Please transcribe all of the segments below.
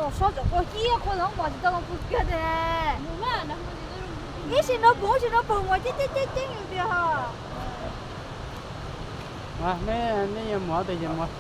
Sob tseem quaj kiag qhua los mos tsis tau pw kiag tiag. Ib sim no pum, ib sim no pum mos ceeb ceeb ceeb ceeb tiag. Nej, nej yuav mus ua tes ces mus.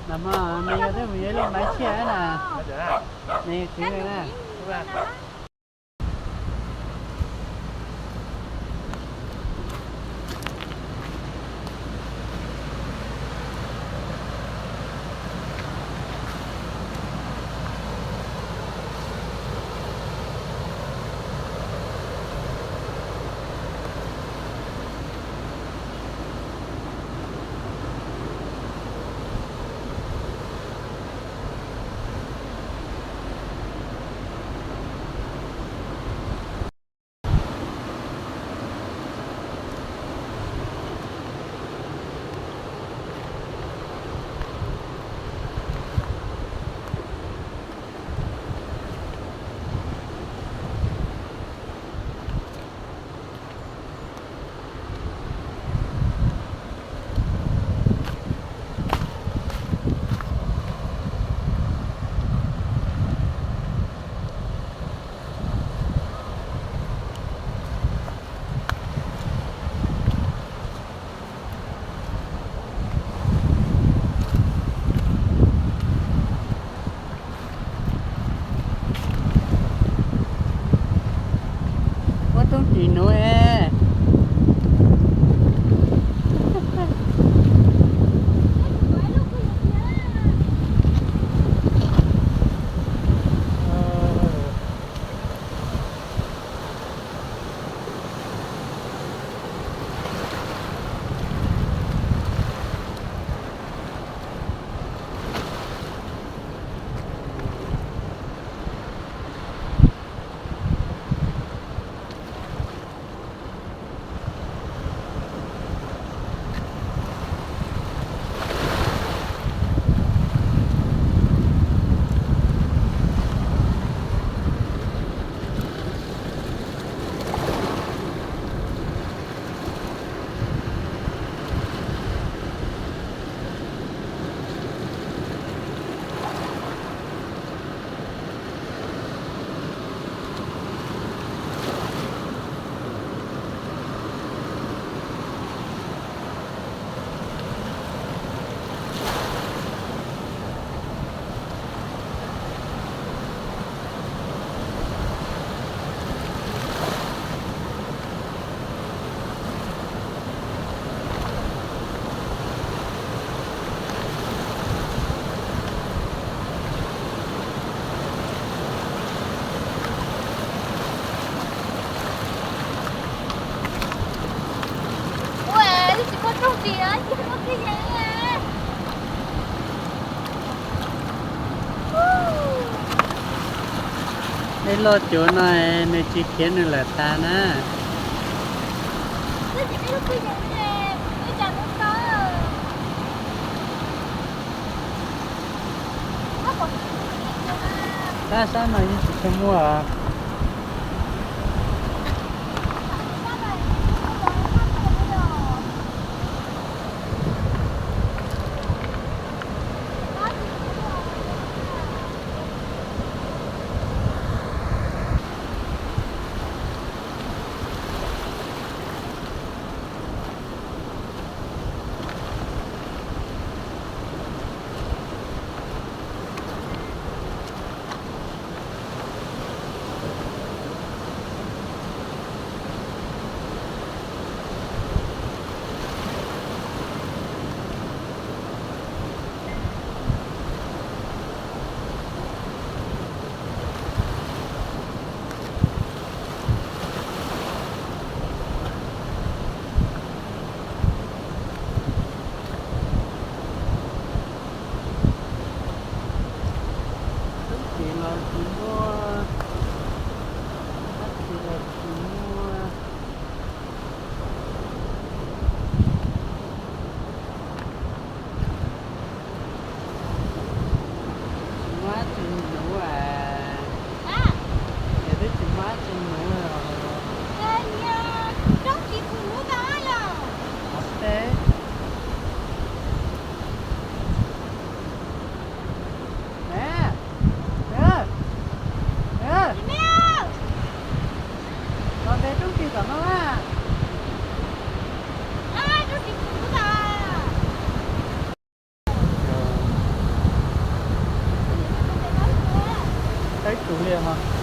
Nag hmo nws yog twb mus yuav ib lub maiv tshiab na, nws kwv na. Ua tub tim nuv es. Ua, tsis muaj rooj diam, tsis muaj kev yees. Dej loj cuv no nws tsis khiav nws lawm tas na. Sab sab no yeej tsis tshua muaj. Kuv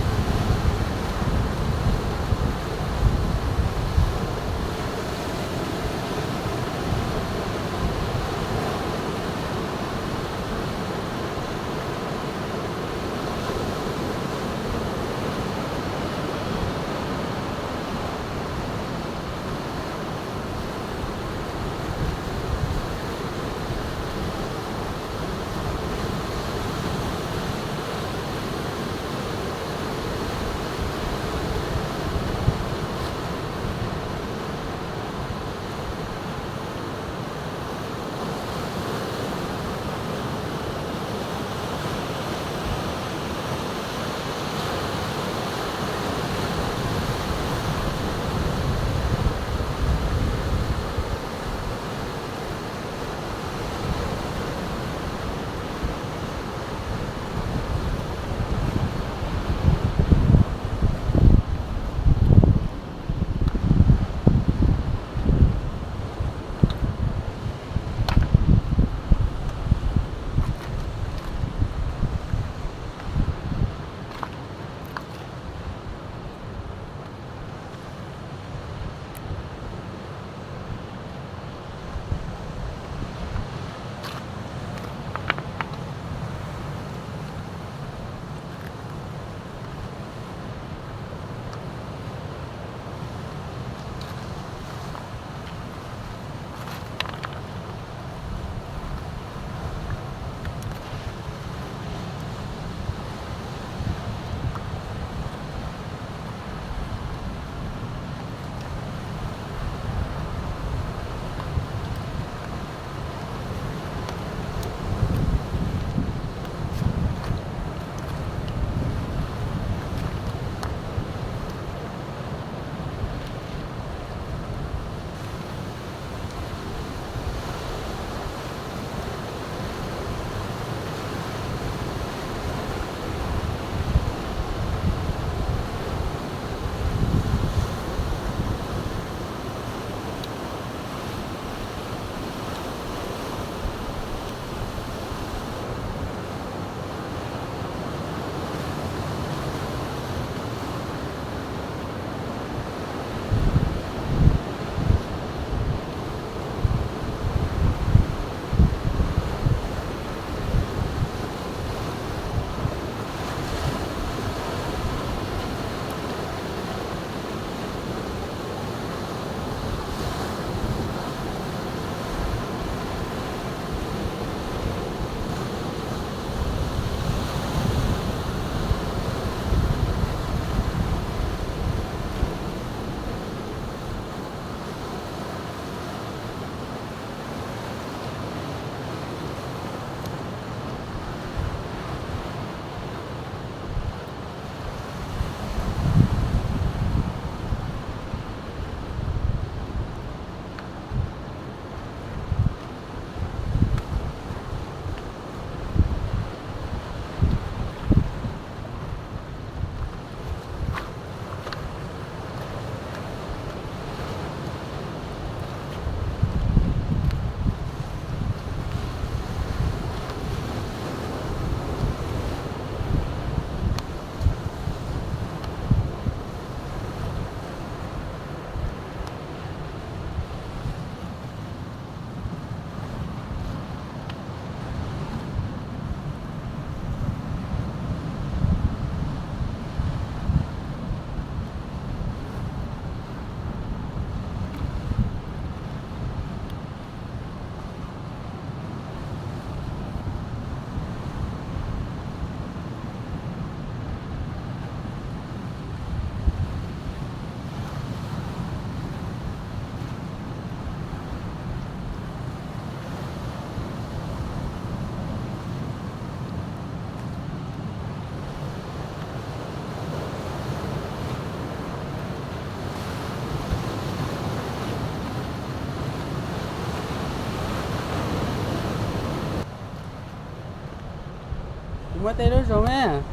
muaj tej lub zoo me.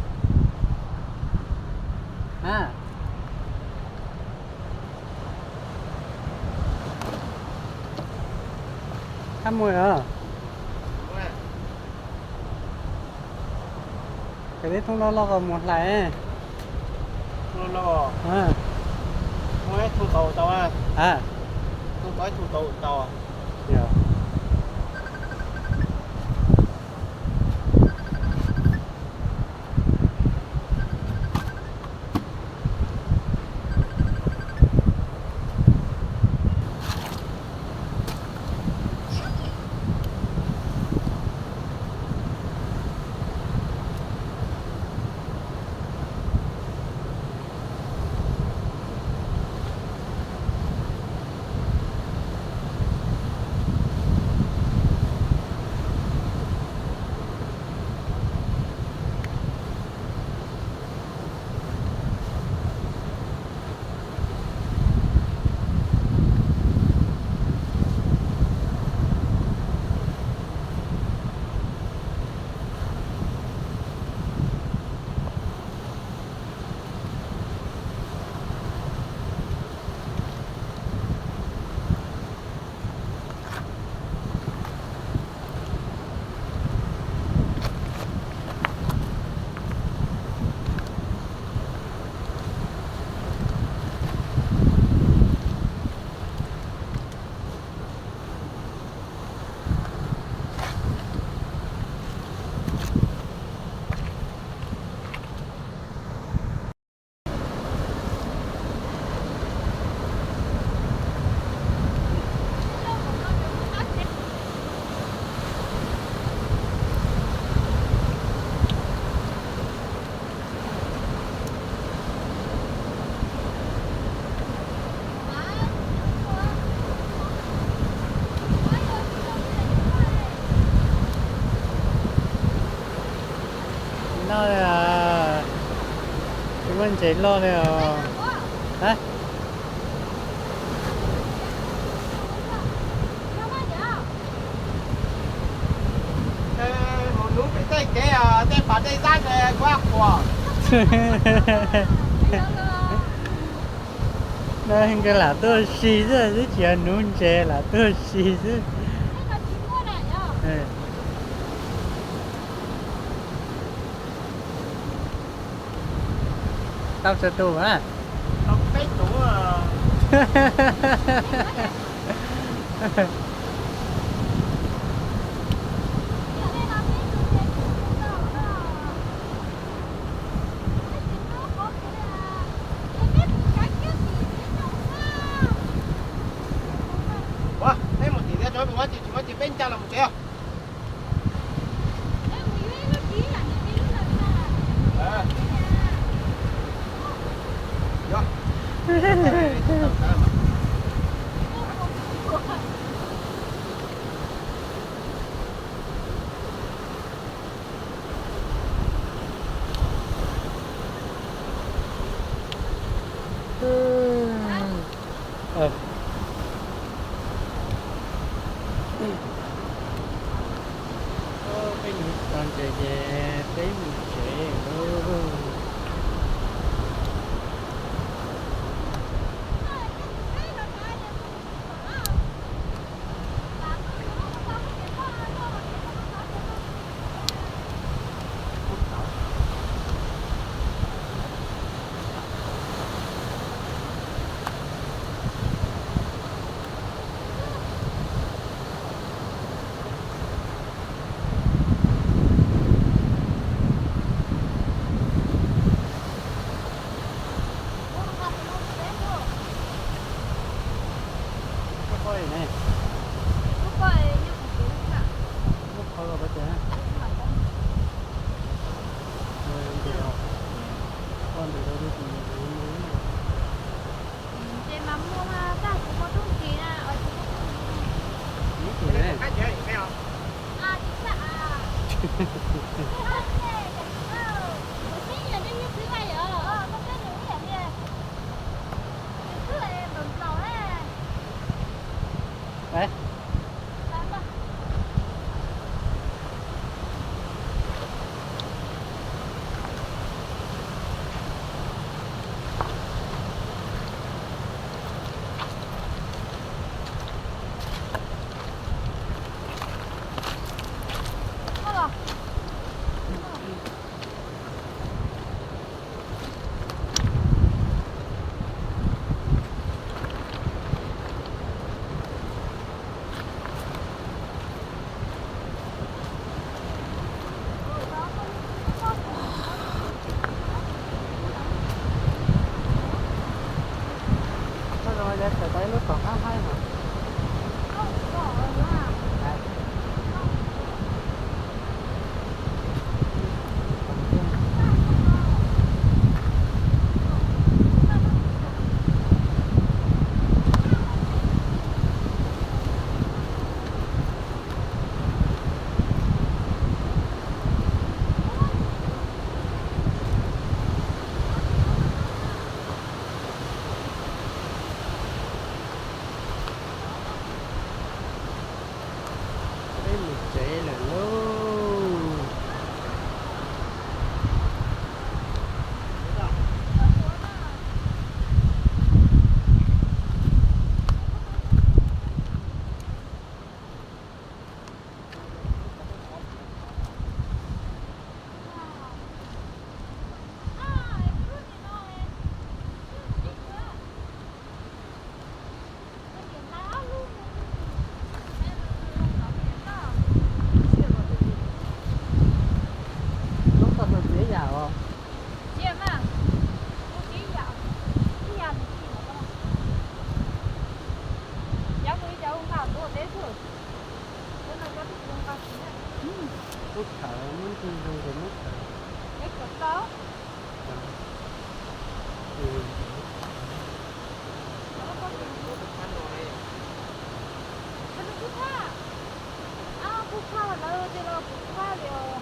A, hab muaj os. Kawm tib thoob loj loj ko mus hlais. Muaj ib tug tau tau, ib tug tau tau. Noj li, tsis muaj ntses loj li os. Mus nuv pem tej kev, tej pas dej zab kuv qhuas. No nkawd lam tuaj si xwb, twb tsis yog nuv ntses, lam tuaj si xwb. Tau tsawg tus a? Tau peb tus. Ua, peb mus tim tias tso, muaj tis tsis muaj tis peb ncaj los mus tsev os. Peb nuv tsis tau ntses ces peb mus tsev lauj. Muaj qhov li ne. Muaj qhov los pab tsev. Ntses los, ua ntawm ntawd tsis ntev. Ntses mas muaj mas, tab sis muaj tub ntsis na, tsis muaj tub ntsis. Ib tug ne. Tsis tshaj a. Kuv xeeb yam nej yog txiv vaj yom, koj peb nus ib yam li. Nws twb nplaum nplaum na. Tsev lawm lauj. Lub toj txog txiav yam os. Muab khawm, muab ntsis zoo ces muab khawm. Kuv tshaj lawm ces los kuv tshaj li os.